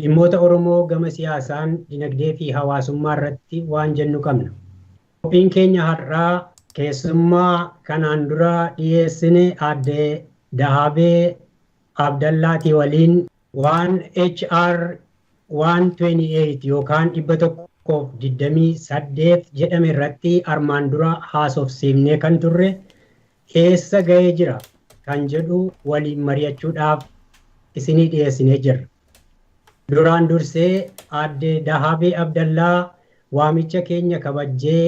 Dhimmoota Oromoo gama siyaasaan, dinagdee fi hawaasummaa irratti waan jennu qabna. Qophiin keenya har'aa keessummaa kanaan dura dhiyeessine aadde Dahabee Abdallaatii waliin waan HR 128 yookaan 128 jedhame irratti armaan dura haasofsiifnee kan turre eessa ga'ee jira kan jedhu waliin mari'achuudhaaf isinii dhiyeessinee jirra. Duraan dursee aadde Dahabee Abdallaa waamicha keenya kabajjee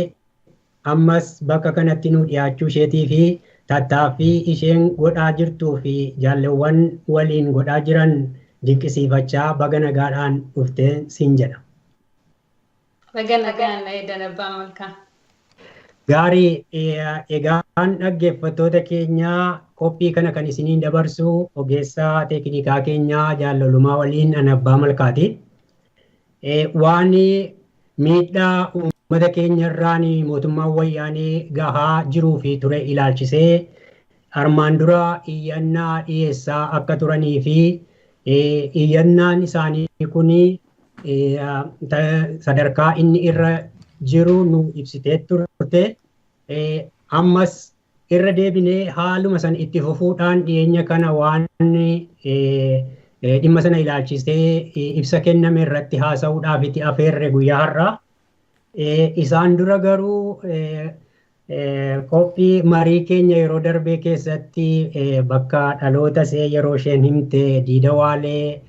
ammas bakka kanatti nu dhiyaachuu isheetii fi tattaaffii isheen godhaa jirtuu fi jaalleewwan waliin godhaa jiran dinqisiifachaa baga nagaadhaan dhuftee siin jedha. Baga nagaan eedan, Abbaa Malkaa. Gaarii, egaan dhaggeeffattoota keenyaa, qophii kana kan isiniin dabarsu ogeessa teeknikaa keenyaa jaalalalumaa waliin ana Abbaa Malkaati. Waan miidhaa uummata keenya irraan mootummaan wayyaanee gahaa jiruu fi ture ilaalchisee armaan dura iyyannaa dhiyeessaa akka turanii fi iyyannaan isaanii kun sadarkaa inni irra jiru nu ibsitee turte. Ammas irra deebinee haaluma san itti fufuudhaan dhiyeenya kana waan dhimma sana ilaalchisee ibsa kenname irratti haasa'uudhaaf itti afeerre guyyaa har'aa. Isaan dura garuu qophii marii keenya yeroo darbee keessatti bakka dhaloota ishee yeroo isheen himte Diida Waalee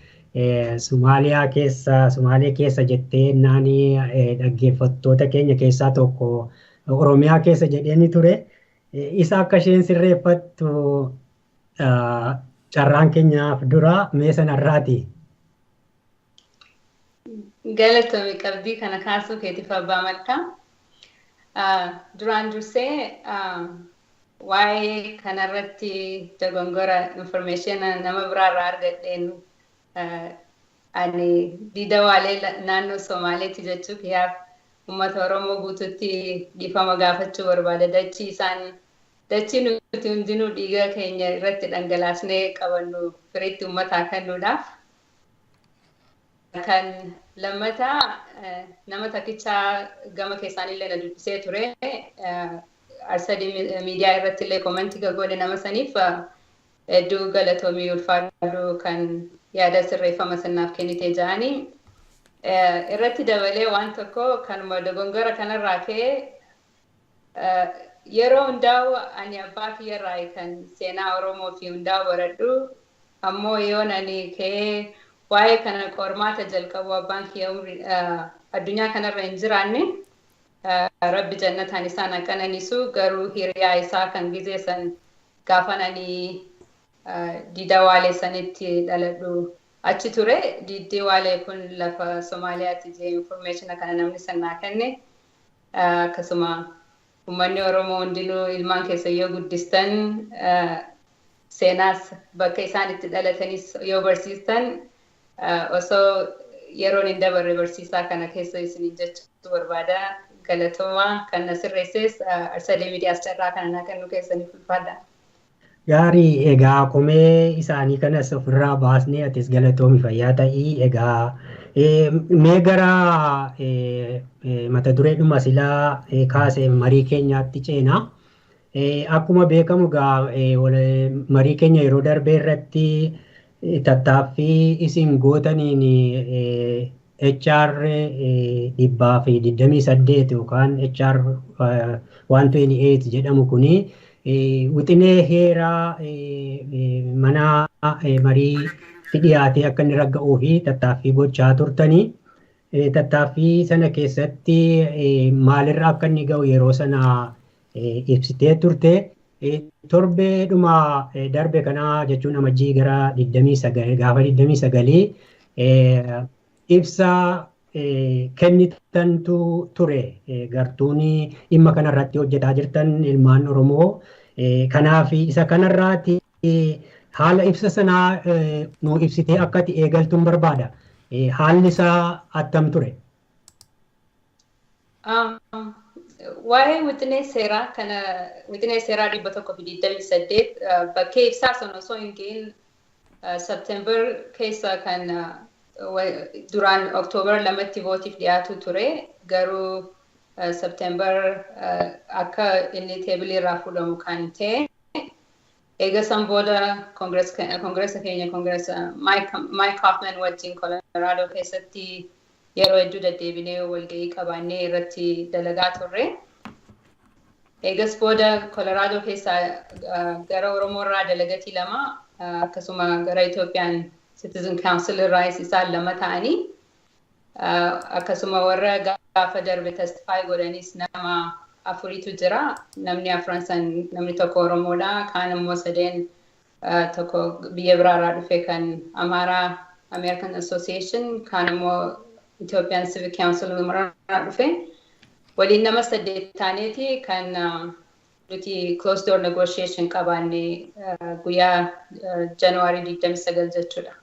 Somaaliyaa keessa, Somaalee keessa jettee naanii dhaggeeffattoota keenya keessaa tokko Oromiyaa keessa jedheeni ture. Isa akka isheen sirreeffattu carraan keenyaaf dura mee sanarraati. Galatoomi qabdii kana kaasuu keetiif, Abbaa Malkaa. Duraan dursee waa'ee kanarratti dogongora information nama biraarraa argadheen ani Diida Waalee naannoo Somaaleetti jechuu kiyyaaf uummata Oromoo guututti dhiifama gaafachuu barbaada. Dachii isaan, dachii nuti hundinuu dhiiga keenya irratti dhangalaasnee qabannu firiitti uummataa kennuudhaaf. Kan lammataa, nama takkichaa gama keessaanillee na dubbisee ture. Arsadii miidiyaa irratti illee comment godhe, nama saniif hedduu galatoomii, ulfaadhu, kan yaada sirreeffama sanaaf kennite jedhanii. Irratti dabalee waan tokko kanuma dogongora kanarraa ka'ee, yeroo hundaa'u ani abbaa kiyyarraa kan seenaa Oromoo fi hundaa'u baradhu, ammoo yoon ani ka'ee waa'ee kana qormaata jalqabu abbaan kiyya addunyaa kanarra hin jiraanne. Rabbi jannataan isaan qananiisu. Garuu hiriyaa isaa kan gizee san gaafan ani Diida Waalee sanitti dhaladhu achi ture. Diiddi Waalee kun lafa Somaaliyaatti jee information kana namni san naa kenne. Akkasuma uummanni Oromoo hundinuu ilmaan keessa yoo guddistan, seenaas bakka isaan itti dhalatanis yoo barsiistan, osoo yeroon hin dabarre barsiisaa kana keessa isiniin jechuu barbaada. Galatoomaa, kan na sirreesses Arsadee Miidiyaas carraa kana naa kennu keessaniif ulfaadha. Gaarii, egaa komee isaanii kanas ofirraa baasnee, atis galatoomi, fayyaa ta'ii. Egaa mee gara mata dureedhuma silaa kaase marii keenyaatti ceena. Akkuma beekamu egaa marii keenya yeroo darbee irratti tattaaffii isin gootaniin HR 128 yookaan HR 128 jedhamu kuni wixinee heeraa mana marii dhiyaatee akka inni ragga'uu fi tattaaffii gochaa turtanii. Tattaaffii sana keessatti maalirra akka inni ga'u yeroo sana ibsitee turte. Torbeedhuma darbe kana jechuun Amajjii gara 29, gaafa 29 ibsa kennitantu ture gartuun dhimma kanarratti hojjetaa jirtan ilmaan Oromoo. Kanaaf isa kanarraati haala ibsa sanaa nu ibsitee akka ati eegaltuun barbaada. Haalli isaa attam ture? Waa'ee wixinee seeraa kana, wixinee seeraa 128, bakkee ibsaa sana osoo hin ga'iin September keessa kan Duraan Oktoobar 2tti vootiif dhiyaatu ture, garuu September akka inni teebilii irraa fuudhamu kan ta'e. Eega san booda koongireesa keenya, koongireesa Mike Coffman wajjin Colorado keessatti yeroo hedduu deddeebinee walgahii qabaannee irratti dalagaa turre. Eegas booda Colorado keessaa gara Oromoo irraa delegatii lama, akkasuma gara Itoophiyaan Citizen Council irraas isaan lama ta'anii, akkasuma warra gaafa darbe testify godhanis nama afuritu jira. Namni afran san namni tokko Oromoodha. Kaan immoo sadeen, tokko biyya biraarraa dhufe kan Amaaraa American Association, kaan immoo Ethiopian Civic Council irraa dhufe. Waliin nama saddeet taaneeti kan nuti closed door negotiation qabaanne guyyaa January 29 jechuudha.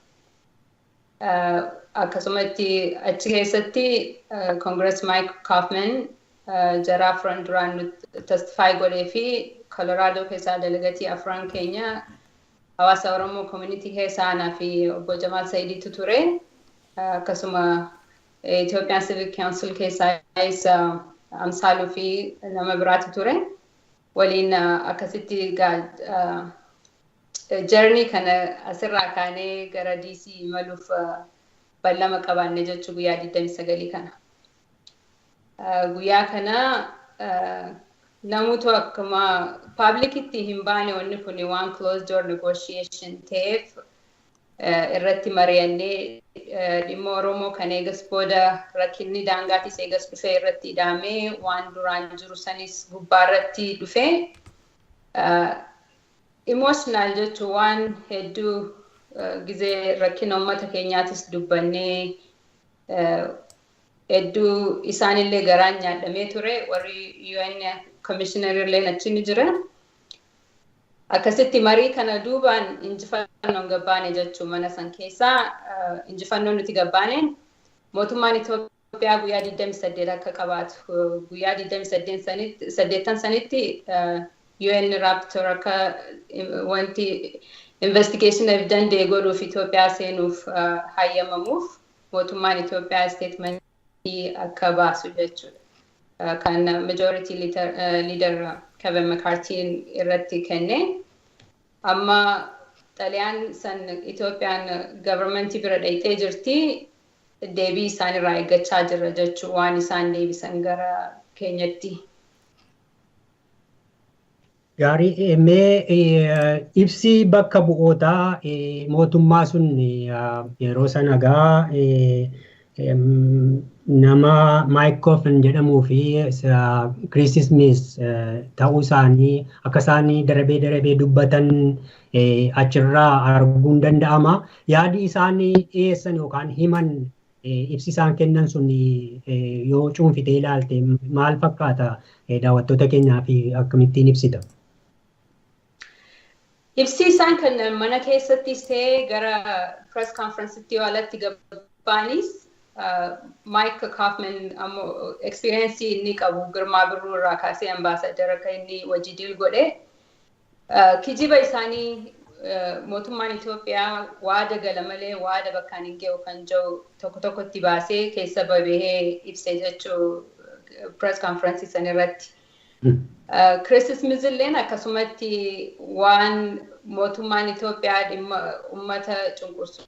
Akkasumatti achi keessatti Congress Mike Coffman jara afran duraan testify godhee fi Colorado keessaa delegatii afran keenya, hawaasa Oromoo community keessaa anaa fi obbo Jamaal Sa'idiitu ture. Akkasuma Ethiopian Civic Council keessaas Amsaaluu fi nama biraatu ture. Waliin akkasitti journey kana asirraa kaanee gara DC imaluuf ballama qabaanne jechuu guyyaa 29 kana. Guyyaa kana namoota akkuma publicitti hin baane, wanni kun waan closed door negotiation ta'eef, irratti mari'annee dhimma Oromoo kan eegas booda rakkinni daangaatis eegas dhufee irratti hidhamee waan duraan jiru sanis gubbaarratti dhufee emotional jechuun waan hedduu gizee rakkina uummata keenyaatis dubbannee hedduu isaanillee garaan nyaadhamee ture, warri UN commissioner illee achi ni jira. Akkasitti marii kana duubaan injifannoon gabbaane jechuun mana san keessaa injifannoon nuti gabbaaneen mootummaan Itoophiyaa guyyaa 28 akka qabaatu, guyyaa 28 sanitti UN Rapporteur akka wanti investigation of danda'e godhuuf Itoophiyaa seenuuf hayyamamuuf, mootummaan Itoophiyaa statementii akka baasu jechuudha. Kan majority leader Kevin McCarthy irratti kenne. Amma xalayaan san Itoophiyaan governmentii bira dhayxee jirti. Deebii isaan irraa eeggachaa jirra jechuun waan isaan deebisan gara keenyatti. Gaarii, mee ibsi bakka bu'ootaa mootummaa sun yeroo sana gaa nama Mike Coffman jedhamuu fi Chris Smith ta'uu isaanii akka isaanii darabee darabee dubbatan achirraa arguun danda'ama. Yaadi isaan dhiyeessan yookaan himan, ibsi isaan kennan sun yoo cuunfitee ilaalte maal fakkaata, daawwattoota keenyaa fi akkamittiin ibsita? Ibsi isaan kennan mana keessattis ta'ee gara press conference yoo alatti gabbaanis, Mike Coffman ammoo experience inni qabu Girmaa Birruu irraa kaasee ambaasadara akka inni wajji deal godhe, kijiba isaanii mootummaan Itoophiyaa waada gala malee waada bakkaan hin ga'u kan jiru tokko tokkotti baasee keessa babahee ibse jechuu press conference san irratti. Chris Smith illeen akkasumatti waan mootummaan Itoophiyaa dhimma uummata cunqursu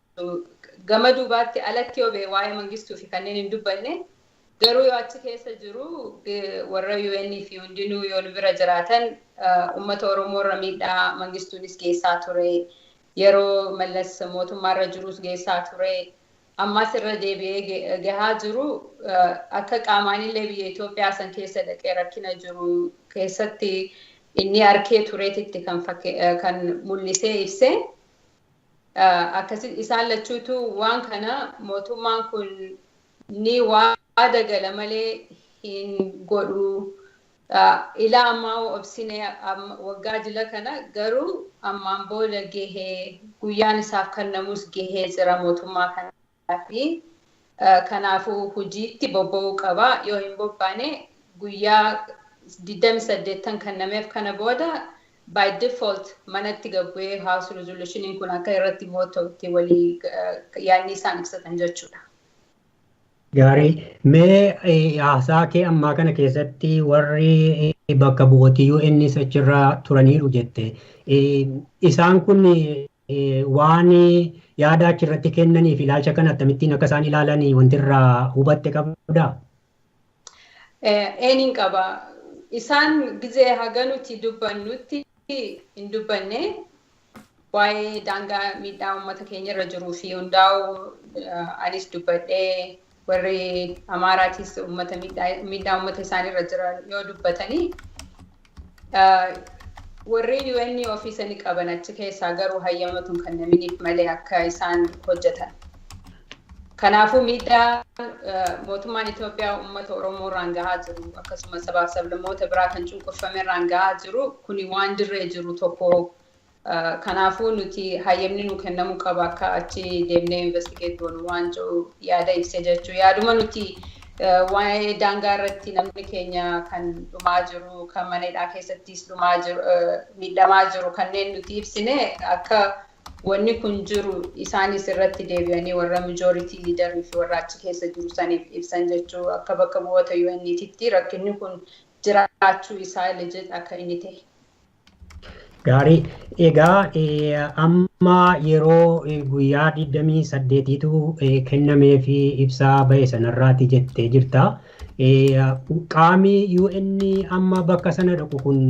gama duubaatti alatti yoo ba'e waa'ee Mangistuu fi kanneen hin dubbanne, garuu yoo achi keessa jiru warra UN fi hundinuu yoo nu bira jiraatan uummata Oromoo irra miidhaa Mangistuunis geessaa ture, yeroo Mallas mootummaarra jirus geessaa ture, ammas irra deebi'ee gahaa jiru, akka qaamaanillee biyya Itoophiyaa san keessa dhaqee rakkina jiru keessatti inni arkee tureetitti kan mul'isee ibsee. Akkasi isaan lachuutu waan kana mootummaan kun ni waada gala malee hin godhu. Ilaa ammaa obsine waggaa jila kana, garuu ammaan booda gahee guyyaan isaaf kennamus gahee jira mootummaa kanaa fi kanaafuu hojiitti bobba'uu qaba. Yoo hin bobbaane guyyaa 28 kennameef kana booda By default manatti gabbu'ee House Resolutioniin kun akka irratti vote walii yaadni isaan ibsatan jechuudha. Gaarii. Mee haasaa kee ammaa kana keessatti warri bakka bu'ootii UN achirra turaniiru jette. Isaan kun waan yaada achirratti kennanii fi ilaalcha kana akkamittiin akka isaan ilaalanii wanti irraa hubatte qabdaa? Eeniin qaba. Isaan gizee haga nuti dubbannutti hin dubbanne. Waa'ee daangaa, miidhaa uummata keenya irra jiruu fi hundaa'u anis dubbadhee, warri Amaaraatis uummata miidhaa uummata isaanii irra jiran yoo dubbatanii, warri UN ofiisa ni qaban achi keessaa, garuu hayyamatuun kan naminiif malee akka isaan hojjetan. Kanaafuu miidhaa mootummaan Itoophiyaa uummata Oromoo irraan gahaa jiru, akkasumas sabaaf sablammoota biraa kan cunqurfame irraan gahaa jiru kuni waan dirree jiru tokko. Kanaafuu nuti hayyamni nu kennamuu qaba akka achi deemnee investigate goonu waan jiru yaada ibse jechuu. Yaaduma nuti waa'ee daangaa irratti namni keenya kan dhumaa jiru, kan mana hidhaa keessattis dhumaa jiru, miidhamaa jiru, kanneen nuti ibsine akka wanni kun jiru isaanis irratti deebi'anii warra majority leaderii fi warra achi keessa jiru saniif ibsan jechuu, akka bakka bu'oota UN'titti rakkinni kun jiraachuu isaa legit akka inni ta'e. Gaarii. Egaa amma yeroo guyyaa 28tu kennamee fi ibsaa bahe sanarraati jettee jirta. Qaami UN amma bakka sana dhaqu kun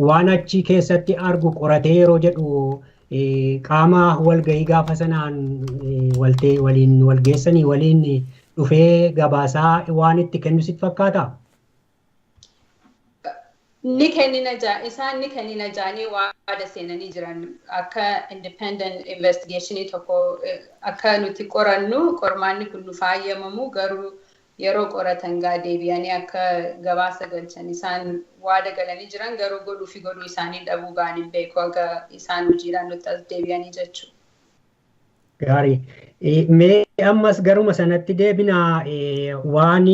waan achi keessatti argu qoratee yeroo jedhu, qaama walgahii gaafa sanaan waltee waliin walgeessanii waliin dhufee gabaasaa waan itti kennu sitti fakkaataa? Ni kennina, isaan ni kennina jaanii waada seenanii jiran. Akka independent investigationii tokko akka nuti qorannu qormaanni kun nu faayyamamu, garuu yeroo qoratan gaa deebi'anii akka gabaasa galchan isaan waada galanii jiran. Garuu godhuu fi godhuu isaanii dhabuu gaan hin beeku, akka isaan hojiidhaan nutti as deebi'anii jechuudha. Gaarii. Mee ammas garuma sanatti deebinaa, waan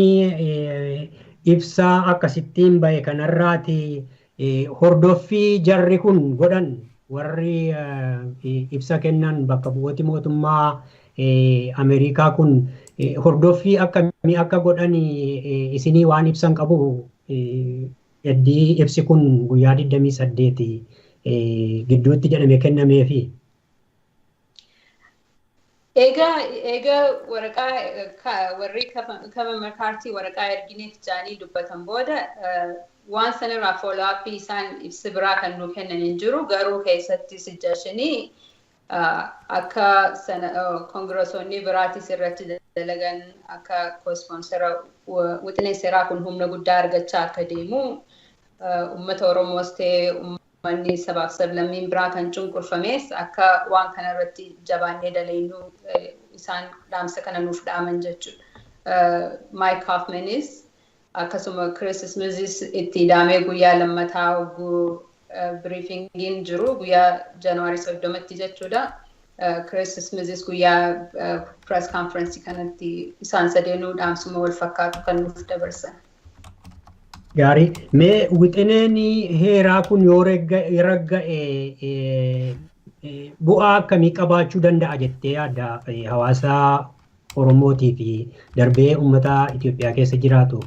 ibsaa akkasittiin bahe kanarraati hordoffii jarri kun godhan, warri ibsa kennan, bakka bu'ooti mootummaa Ameerikaa kun hordoffii akkamii akka godhan isinii waan ibsan qabu, eddii ibsi kun guyyaa 28 gidduutti jedhame kennameefi? Egaa waraqaa warri Kevin McCarthy waraqaa ergineef jaanii dubbatan booda, waan sanirraa follow up isaan ibsi biraa kan nu kennan hin jiru. Garuu keessatti suggestionii akka koongirasonni biraatis irratti dalagan, akka co-sponsora wixinee seeraa kun humna guddaa argachaa akka deemu, uummata Oromoos ta'ee uummanni sabaaf sablammiin biraa kan cunqurfames akka waan kana irratti jabaannee daleenyu isaan dhaamsa kana nuuf dhaaman jechuudha. Mike Coffmanis akkasuma Chris Smithis itti hidhamee guyyaa lammataa hogguu briefingiin jiru guyyaa Januwaarii 30tti jechuudha. Chris Smithis guyyaa press conference kanatti isaan sadeenuu dhaamsuma wal fakkaatu kan nuuf dabarsan. Gaarii. Mee wixineen heeraa kun yoo ragga'e bu'aa akkamii qabaachuu danda'a jettee yaadda hawaasa Oromootii fi darbee uummata Itoophiyaa keessa jiraatu?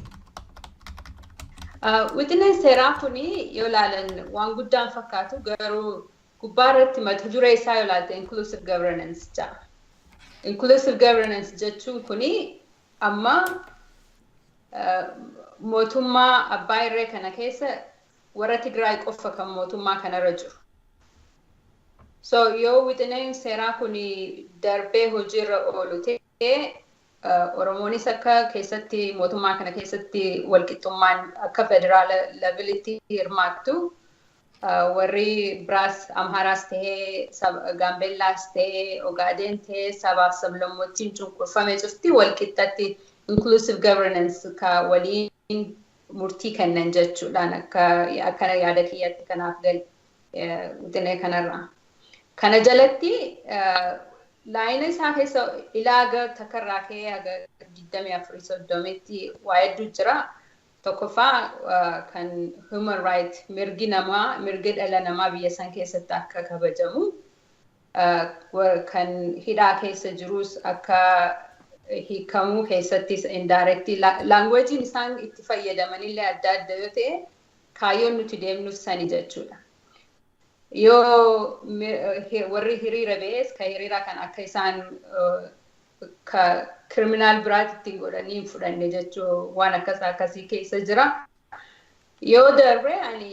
Wixineen seeraa kun yoo ilaalan waan guddaan fakkaatu, garuu gubbaa irratti mata duree isaa yoo ilaalte inclusive governance jedha. Inclusive governance jechuun kuni amma mootummaa abbaa irree kana keessa warra Tigraay qofa kan mootummaa kanarra jiru. So yoo wixineen seeraa kun darbee hojiirra oolu ta'ee, Oromoonis akka keessatti mootummaa kana keessatti walqixxummaan akka federaala levelitti hirmaattu, warri biraas Amhaaraas ta'ee, Gaambeellaas ta'ee, Ogaadeen ta'ee, sabaaf sablammoottiin cunqurfame cufti walqixxatti inclusive governance ka waliin murtii kennan jechuudhaan akka yaada kiyyatti kanaaf gal wixinee kanarraa. Kana jalatti laayina isaa keessa ilaaga takkarraa ka'ee haga 24 30tti waa hedduu jira. Tokkoffaa kan human right, mirgi namaa, mirgi dhala namaa biyya san keessatti akka kabajamu, kan hidhaa keessa jirus akka hiikamuu keessattis indirectly languagein isaan itti fayyadamanillee adda adda yoo ta'e, kaayyoon nuti deemnuuf sani jechuudha. Yoo warri hiriira ba'es, kan hiriira kan akka isaan criminal biraatti ittiin godhanii hin fudhanne jechuu, waan akkas akkasii keessa jira. Yoo darbe ani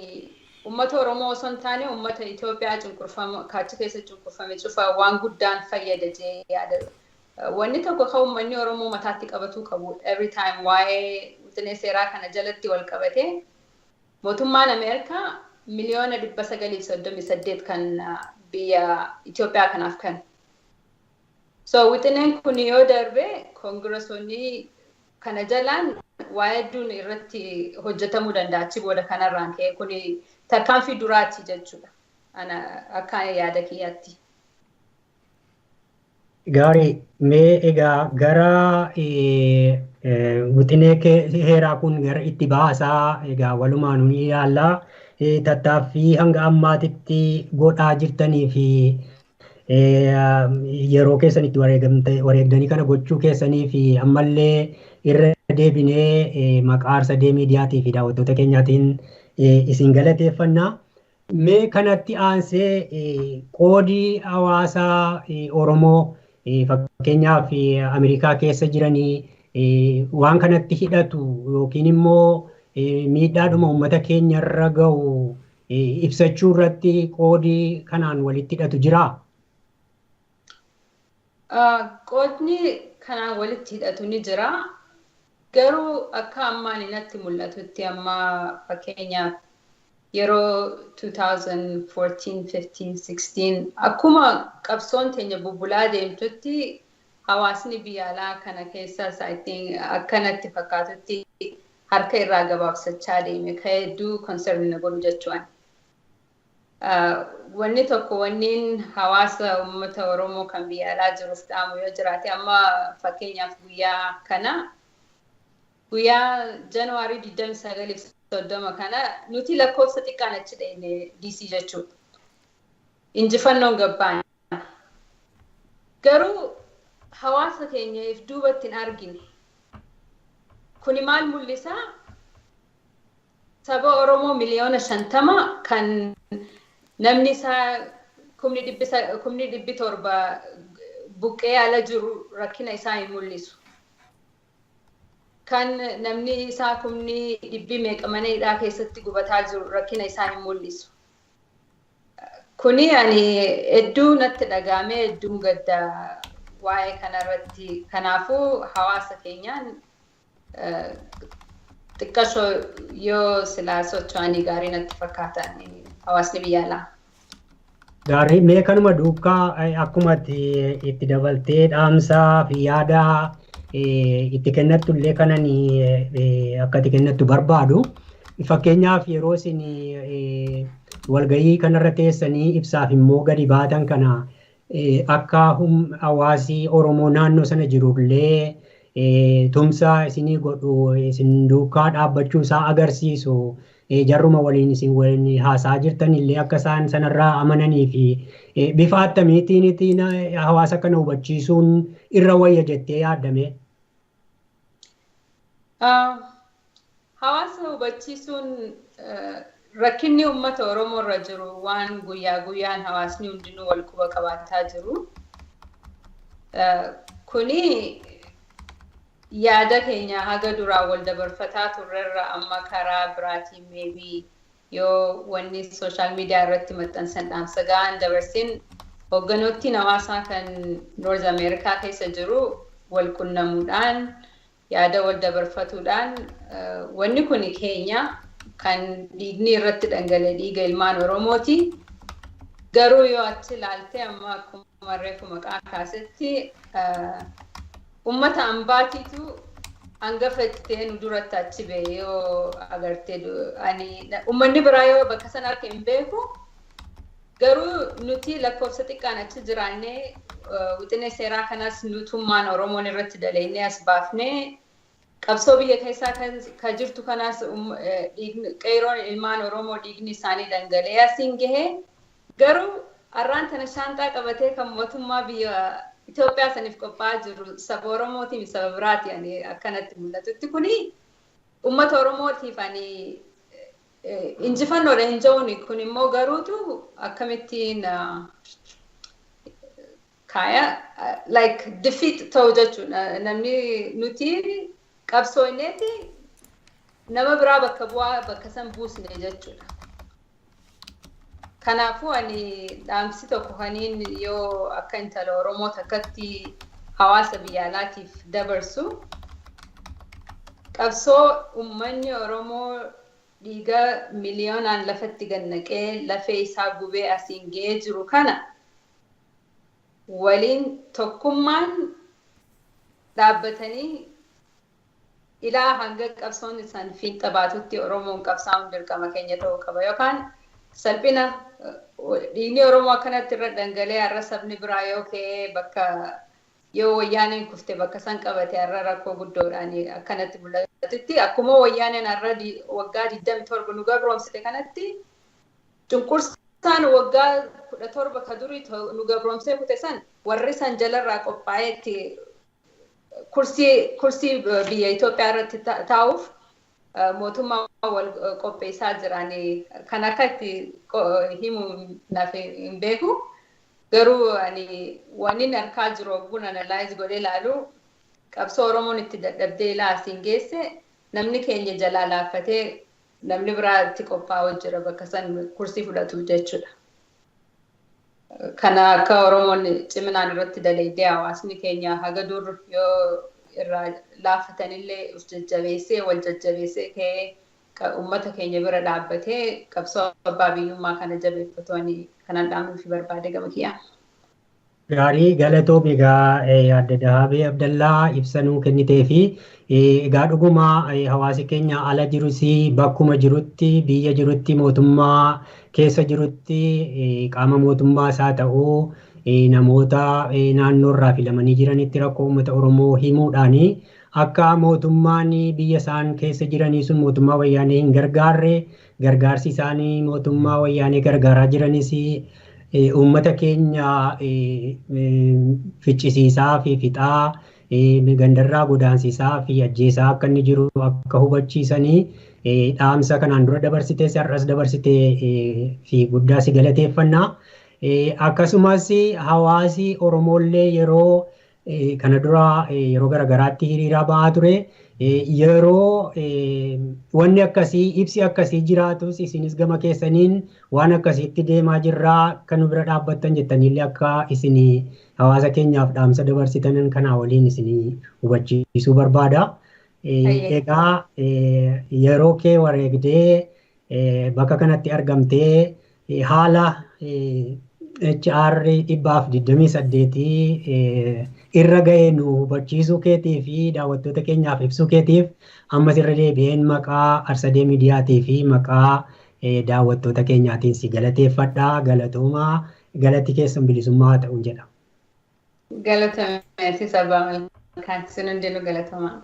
uummata Oromoo osoo hin taane uummata Itoophiyaa cunqurfama kaachi keessa cunqurfame cufa waan guddaan fayyada jee yaada. Wanni tokko kan uummanni Oromoo mataatti qabatuu qabu every time waa'ee wixinee seeraa kana jalatti wal qabate, mootummaan Ameerikaa 938,000,000 kan biyya Itoophiyaa kanaaf kan. So wixineen kun yoo darbe, koongiressonni kana jalaan waa hedduun irratti hojjetamuu danda'a achi booda. Kanarraan ka'e kun tarkaanfii duraati jechuudha. Ana akka yaada kiyyaatti. Gaarii, mee egaa gara wixinee heeraa kun gara itti baasaa egaa walumaanuu ni ilaallaa. Tattaaffii hanga ammaatitti godhaa jirtanii fi yeroo keessan itti wareegdanii kana gochuu keessanii fi ammallee irra deebinee maqaa Aarsadee Miidiyaatii fi daawwattoota keenyaatiin isin galateeffannaa. Mee kanatti aansee qoodii hawaasaa Oromoo fakkeenyaaf Ameerikaa keessa jiranii waan kanatti hidhatu yookiin immoo miidhaadhuma uummata keenyarra gahu ibsachuu irratti qoodii kanaan walitti hidhatu jiraa? Qoodni kanaan walitti hidhatu ni jira. Garuu akka ammaan natti mul'atutti, amma fakkeenyaaf yeroo 2014, 15, 16 akkuma qabsoon teenya bubbulaa deemtutti, hawaasni biyya alaa kana keessas akkanatti fakkaatutti harka irraa gabaabsachaa deeme, ka hedduu concern na godhu jechuudha. Wanni tokko wanniin hawaasa uummata Oromoo kan biyya alaa jiruuf dhaamu yoo jiraate, amma fakkeenyaaf guyyaa kana, guyyaa Januwaarii 29 30 kana nuti lakkoofsa xiqqaan achi dhaqne DC jechuudha. Injifannoon gabbaan. Garuu hawaasa keenya if duubatti hin argine. Kuni maal mul'isaa? Saba Oromoo 50,000,000 kan namni isaa 700,000 buqqee ala jiru rakkina isaa hin mul'isu. Kan namni isaa kumni dhibbi meeqa mana hidhaa keessatti gubataa jiru rakkina isaa hin mul'isu. Kuni ani hedduu natti dhaga'amee, hedduun gadda waa'ee kanarratti. Kanaafuu hawaasa keenyaan xiqqashoo yoo silaa socho'anii gaarii natti fakkaatan hawaasni biyya alaa. Gaarii, mee kanuma duukaa akkuma itti dabaltee dhaamsaa fi yaada itti kennattu illee kanan akka itti kennattu barbaadu. Fakkeenyaaf yeroo isin walgahii kanarra teessanii ibsaaf immoo gadi baatan kana, akka hawaasi Oromoo naannoo sana jirullee tumsa isinii godhu, isin duukaa dhaabbachuu isaa agarsiisu, jarruma waliin isin waliin haasaa jirtan illee akka isaan sanarraa amananii fi bifa attamiitiin hawaasa kana hubachiisuun irra wayya jettee yaaddame? Hawaasa hubachiisuun, rakkinni uummata Oromoo irra jiru waan guyyaa guyyaan hawaasni hundinuu wal quba qabaataa jiru. Kuni yaada keenya haga duraa wal dabarfataa turrerra amma karaa biraatiin maybe yoo wanni social media irratti maxxansan dhaamsa gahaan dabarsin, hoogganoottiin hawaasaa kan North America keessa jiru wal qunnamuudhaan, yaada wal dabarfatuudhaan, wanni kun keenya kan dhiigni irratti dhangala'e dhiiga ilmaan Oromooti. Garuu yoo achi ilaalte, amma akkuma reefu maqaa kaasetti, uummata ambaatiitu hangafa itti ta'ee nu duratti achi ba'e yoo agarte, ani uummanni biraa yoo bakka sana harka hin beeku. Garuu nuti lakkoofsa xiqqaan achi jiraannee wixinee seeraa kanas nutummaan Oromoon irratti dalaynee as baafnee Qabsoo biyya keessaa kan jirtu kanaas qeeroon ilmaan Oromoo dhiigni isaanii dhangala'ee asiin gahee garuu har'aan tana shaanxaa qabatee kan mootummaa biyya Itoophiyaa saniif qophaa'aa jiru saba Oromootiin saba biraati ani akkanatti mul'atutti kuni uummata Oromootiif ani injifannoodha hin jedhuun kun immoo garuutu akkamittiin kaaya like defeat ta'u jechuudha namni nuti qabsooneeti nama biraa bakka bu'aa bakka san buusne jechuudha. Kanaafuu ani dhaamsi tokko kaniin yoo akka intala Oromoo takkatti hawaasa biyya alaatiif dabarsu qabsoo uummanni Oromoo dhiiga miliyoonaan lafatti gannaqee lafee isaa gubee asiin ga'ee jiru kana waliin tokkummaan dhaabbatanii ilaa hanga qabsoon isaan fiixa baatutti Oromoon qabsaa'uun dirqama keenya ta'uu qaba yookaan salphina dhiigni Oromoo akkanatti irra dhangala'ee har'a sabni biraa yoo ka'ee bakka yoo wayyaaneen kufte bakka san qabate har'a rakkoo guddoodhaan akkanatti mul'atutti akkuma wayyaaneen har'a waggaa 27 nu gabroomsite kanatti cunqursaan waggaa 17 ka durii nu gabroomsee kute san warri san jalarraa qophaa'eetti kursii biyya Itoophiyaa irratti taa'uuf mootummaa wal qopheessaa jiran kan akka itti himu naaf hin beeku. Garuu ani waan inni harkaa jiru ogguun analaayiz godhee ilaalu qabsoo Oromoon itti dadhabdee ilaa asiin geesse namni keenya jalaa laaffatee namni biraa itti qophaa'u jira bakka san kursii fudhatu jechuudha. Kana akka Oromoon ciminaan irratti dalaydee hawaasni keenya haga dur yoo irraa laaffatanillee of jajjabeessee wal jajjabeessee ka'ee uummata keenya bira dhaabbatee qabsoo abbaa biyyummaa kana jabeeffatu ani kanan dhaamuuf barbaade gama kiyyaa. Gaarii galatoomi egaa adda Dahabee Abdallaa ibsa nuu kennitee fi egaa dhuguma hawaasi keenya ala jirus bakkuma jirutti biyya jirutti mootummaa keessa jirutti qaama mootummaa isaa ta'uu namoota naannoorraa filamanii jiranitti rakkoo uummata Oromoo himuudhaani akka mootummaan biyya isaan keessa jiranii sun mootummaa wayyaanee hin gargaarre gargaarsi isaanii mootummaa wayyaanee gargaaraa jiranis uummata keenya ficcisiisaa fi fixaa gandarraa godaansisaa fi ajjeesaa akka inni jiru akka hubachiisanii dhaamsa kanaan dura dabarsite har'as dabarsite fi guddaa si galateeffannaa. Akkasumas hawaasi Oromoollee yeroo kana dura yeroo garaagaraatti hiriira ba'aa ture. Yeroo wanni akkasii ibsi akkasii jiraatus isinis gama keessaniin waan akkasiitti deemaa jirraa kan nu bira dhaabbattan jettaniillee akka isin hawaasa keenyaaf dhaamsa dabarsitan kanaa waliin isin hubachiisuu barbaada. Egaa yeroo kee wareegdee bakka kanatti argamtee haala HR 128 irra ga'ee nu hubachiisuu keetii fi daawwattoota keenyaaf ibsuu keetiif ammas irra deebi'een maqaa Arsadee Miidiyaatii fi maqaa daawwattoota keenyaatiin si galateeffadha. Galatoomaa galatti keessan bilisummaa haa ta'uun jedha. Galatoomii sabaa malkaan isin hundinuu galatoomaa.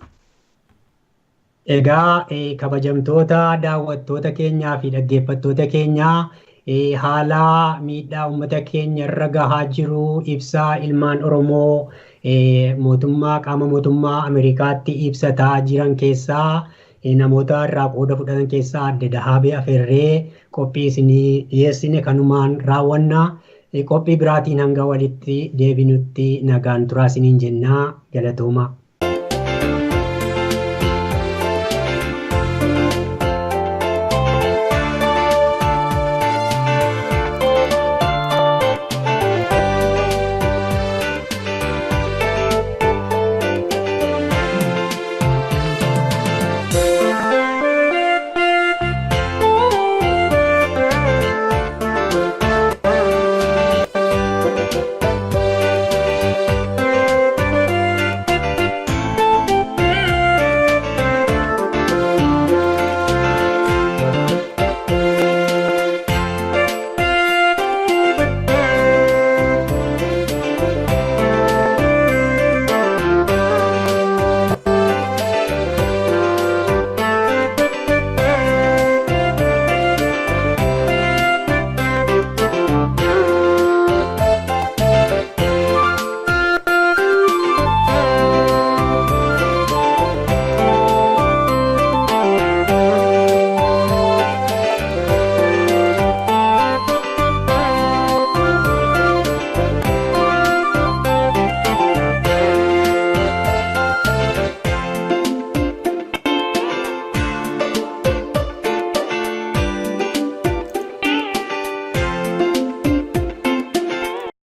Egaa kabajamtoota daawwattoota keenyaa fi dhaggeeffattoota keenyaa haala miidhaa uummata keenya irra gahaa jiru ibsaa ilmaan Oromoo mootummaa qaama mootummaa Ameerikaatti ibsataa jiran keessaa namoota irraa qooda fudhatan keessaa adda Dahabee Aferree qophii isinii dhiyeessine kanumaan raawwanna. Qophii biraatiin hanga walitti deebinutti nagaan turaa isiniin jennaa galatoomaa.